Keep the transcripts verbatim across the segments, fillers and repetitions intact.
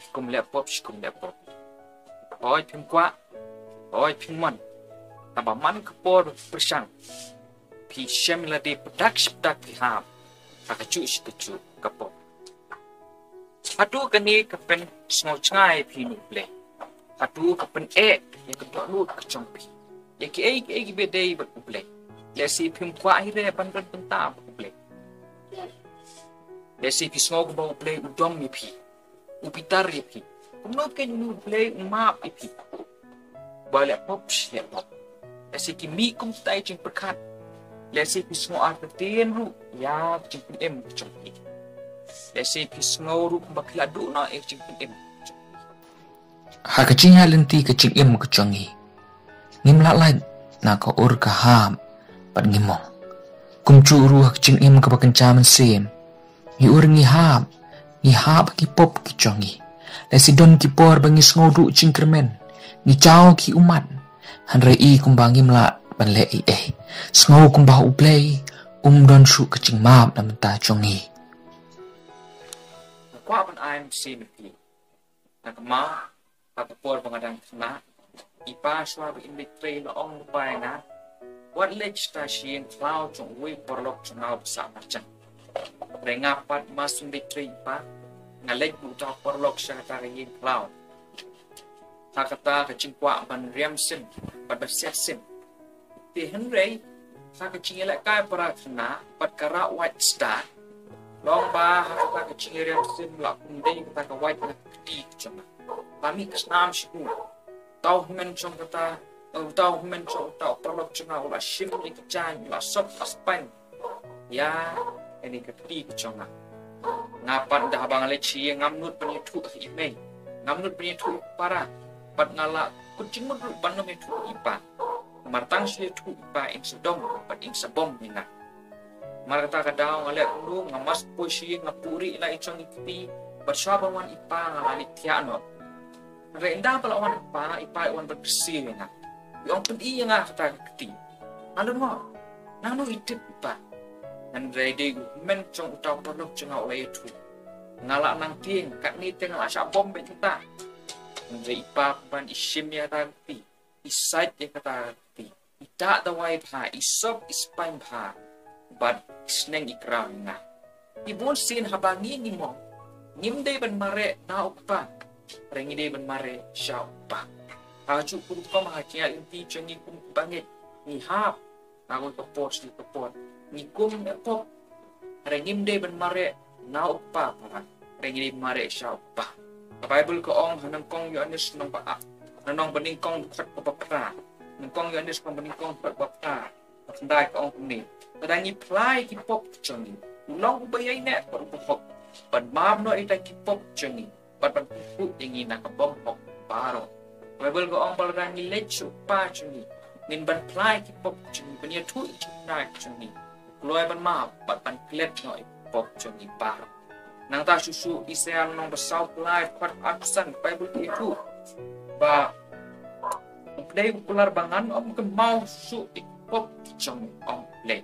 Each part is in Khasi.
Phi kum leh pop, shi kum leh pop. Hoi phim kwah, hoi phim mon. Tangba man ka por pyrshang, phi shem lade pdak shi pdak phi hap ha kajuh shi kajuh ka pop. Hato kane ka pynsngewjngai phi na U Blei? Hato ka pyneh ïa ka dohnud ka jong phi ïa kiei kiei kiba dei bad U Blei? Lehse phim kwah hi re ban don bynta bad U Blei. Lehse phi sngew kumba U Blei u dom ïa phi, u bitar ïa phi. Kumno kein U Blei u map ïa phi? Ba leh pop shi leh pop. Lehse ki mih kum tai jingpyrkhat. Lehse phi sngew artatien ruh ïa ka jingpynim ka jong phi. Lehse phi sngew ruh kumba phi la duh noh ïa ka jingpynim ka jong phi. Ha ka jingïaid lynti ka jingim ka jong ngi, ngim lah lait na ka ur ka hap bad ngi mong. Kumjuh ruh ha ka jingim kaba kynja mynsiem, ngi ur ngi hap, ngi hap ha ki pop ki jong ngi. Lehse don ki por ba ngi sngew duh jingkyrmen, ngi jaw ki ummat. Hynrei i kumba ngim lah ban leh ei ei. Sngew kumba U Blei um don shuh ka jingmap na bynta jong ngi. Nga kwah ban ai mynsiem ïa phi. Na ka maw, ha ka por ba nga dang khynnah, i pa shuwa ba in leit trei la ong lypa ïa nga, wat leit shata sha ïing khlaw jong uwei u paralok jong nga uba sah marjan. Hynrei nga pat, mar shu leit trei i pa, nga leit bad uta u paralok sha kata ka ïing khlaw. Ha kata ka jingkwah ban riam sim bad ban siat sim. Te hynrei ha ka jingïalehkai para khynnah bad ka rah wait stad, long ba ha kata ka jingriam sim la kum dei kata ka wait na ka kti ka jong nga. La mih ka snam shibun. Uta u hynmen jong kata, uta u hynmen jong uta u paralok jong nga u la shim ïa ka jaiñ, u la sop, u la spaiñ ïa kane ka kti ka jong nga. Nga pat, ynda haba nga leit sha ïing, ngam nud ban ïathuh ha i mei, ngam nud ban ïathuh ha para. Bad nga la kut jingmut ruh ban ym ïathuh ha i pa. Namar tang shu ïathuh i pa, in sa dom bad in sa bom ïa nga. Namar kata ka daw nga leh kumno, nga mas poi sha ïing, nga purieh ïa la i jong i kti. Bad shuwa ban wan i pa nga la leit thiah noh. Hynrei ynda ba la wan i pa, i pa i wan ban kyrsiew ïa nga. I ong pyni ïa nga kata ka kti. Nga lyngngoh, nangno i tip i pa? Hynrei dei u hynmen jong uta u paralok jong nga u la ïathuh. Nga la nang tieng, katne te nga la shah bom beit mynta. Hynrei i pa kumban i shim ïa kata ka kti, i sait ïa kata ka kti, i tah dawai bha, i sop i spaiñ bha, bad i sneng i kraw ïa nga. Ki bun sien haba ngi ngi mong, ngim dei ban mareh na u kpa, hynrei ngi dei ban mareh sha u kpa. Ha kajuh ka rukom ha ka jingïaid lynti jong ngi kum ki bangeit, ngi hap na kawei ka por sha kawei ka por, ngi kum ïa pop, hynrei ngim dei ban mareh na u kpa para, hynrei ngi dei ban mareh sha u kpa. Ka Baibl ka ong ha Nyngkong Ïoannis lynnong ba ar, lynnong ba nyngkong dkhot kaba phra. Nyngkong Ïoannis lynnong ba nyngkong dkhot kaba phra. Khyndai ka ong kumne: Lada ngi phla ïa ki pop ki jong ngi, u long uba ïaineh bad uba hok, ban map noh ïa kita ki pop ki jong ngi, bad ban pynkhuid ïa ngi na ka bymhok baroh. Ka Baibl ka ong ba lada ngi leit sha u Kpa jong ngi, ngin ban phla ïa ki pop ki jong ngi, ban ïathuh ïa ki jingkyrkhu ki jong ngi, u kloi ban map bad ban klet noh ïa ki pop ki jong ngi baroh. Nangta shuh shuh, Isaïah lynnong ba saw phew lai dkhot arphew san, ka Baibl ka ïathuh ba U Blei u kular ba ngan ym kynmaw shuh ïa ki pop ki jong ngi, ong U Blei.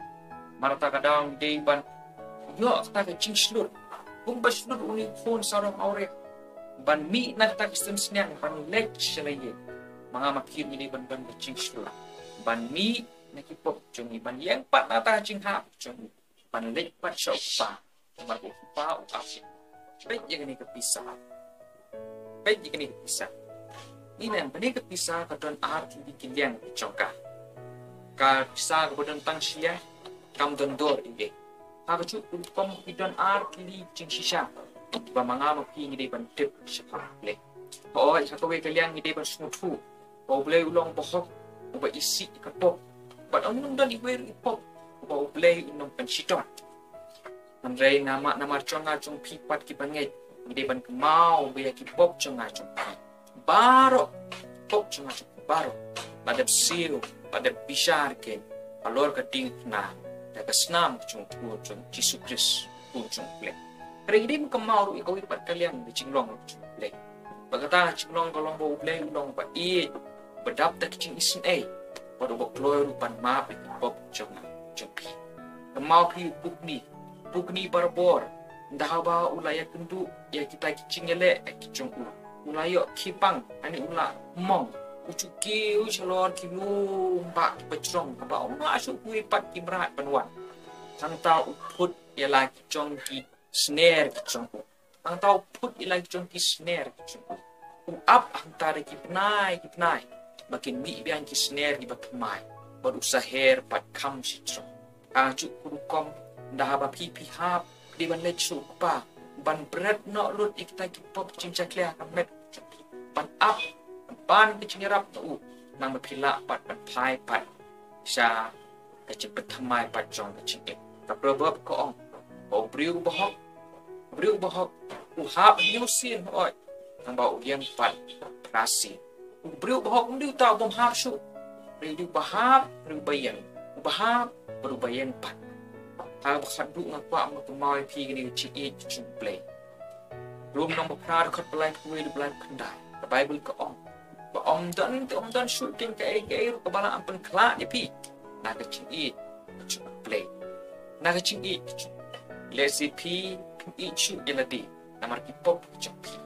Namar kata ka daw ngi dei ban ïoh kata ka jingshlur, kumba shlur une u khun sarong awria, ban mih na kata ka sien sniang ban leit sha la ïing. Ma nga ma phi ngi dei ban don ka jingshlur ban mih na ki pop jong ngi, ban ïeng pat na kata ka jinghap jong ngi, ban leit pat sha u Kpa. Namar u Kpa u ap. Peit ïa kane ka pisa. Peit ïa kane ka pisa. Ngi ïohi ba kane ka pisa ka don ar tylli ki liang ki jong ka. Ka pisa kaba don tang shi liang kam don dor ei ei. Ha kajuh ka rukom ki don ar tylli jingshisha ba ma nga ma phi ngi dei ban tip shaphang U Blei. Hooid, ha kawei ka liang ngi dei ban sngewthuh ba U Blei u long uba hok, uba isih ïa ka pop. Bad ym don iwei ruh i pop uba U Blei un ym pynshitom. Hynrei namar, namar jong nga jong phi pat ki bangeit, ngi dei ban kynmaw ba ïa ki pop jong nga jong phi baroh, pop jong nga jong phi baroh, la dep siew, la dep bishar kein halor ka diengphna da ka snam ka jong u Khun jong U Jisu Khrist, Khun jong U Blei. Hynrei ngi dei ban kynmaw ruh ïa kawei pat ka liang ka jinglong ka jong U Blei. Bad kata ka jinglong ka long ba U Blei u long uba ïeit, uba dap da ka jingisynei, bad uba kloi ruh ban map ïa ki pop jong nga jong phi. Kynmaw phi u Pukni, Pukni barabor, Ynda haba u la ïakynduh ïa kita ki jingïaleh ki jong u, u la ïoh khie pang, ani u la mong, u ju kiew shalor ki lum bah kiba jrong, haba ym lah shuh kawei pat ki mrad ban wan. Hangta u phut ïa la ki jong ki sner ki jong u. Hangta u phut ïa la ki jong ki sner ki jong u. U ap hangta da ki bnai ki bnai ba kin mih biang ki sner kiba thymmai, bad u sa her pat kham shajrong. Hangta u rukom, ynda haba phi phi hap, phi dei ban leit sha u Kpa, ban bret noh lut ïa kita ki pop jingjakhlia ha ka met, ban ap, ban pan ka jingïarap na u, nang ba phi lah pat ban phai pat sha ka jingpynthymmai pat jong ka jingim. Ka Proverb ka ong ba u briew uba hok, u briew uba hok u hap hynñiew sien hooid, nang ba u ïeng pat phra sien. U briew uba hok um dei uta u bym hap shuh. U briew uba hap, u briew uba ïeng. Uba hap bad uba ïeng pat. Ha kaba khatduh nga kwah ban kynmaw ïa phi kane ka jingïeit ka jong U Blei. Rom lynnong ba phra dkhot ba laiphew wei haduh ba laiphew khyndai. Ka Baibl ka ong ba ym don, te ym don shuh kein kaei kaei ruh kaba lah ban pynkhlad ïa phi na ka jingïeit ka jong U Blei. Na ka jingïeit ka jong U Blei. Lehse phi phim ïeit shuh ïa lade namar ki pop ki jong phi.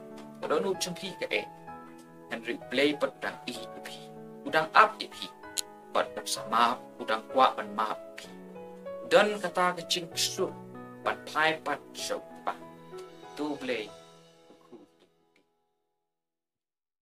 Ka dohnud jong phi kaei? Hynrei U Blei pat u dang ïeit ïa phi. U dang ap ïa phi. Bad u sa map, u dang kwah ban map ïa phi. Don kata ka jingkyrkhu ban phai pat sha U Kpa. To U Blei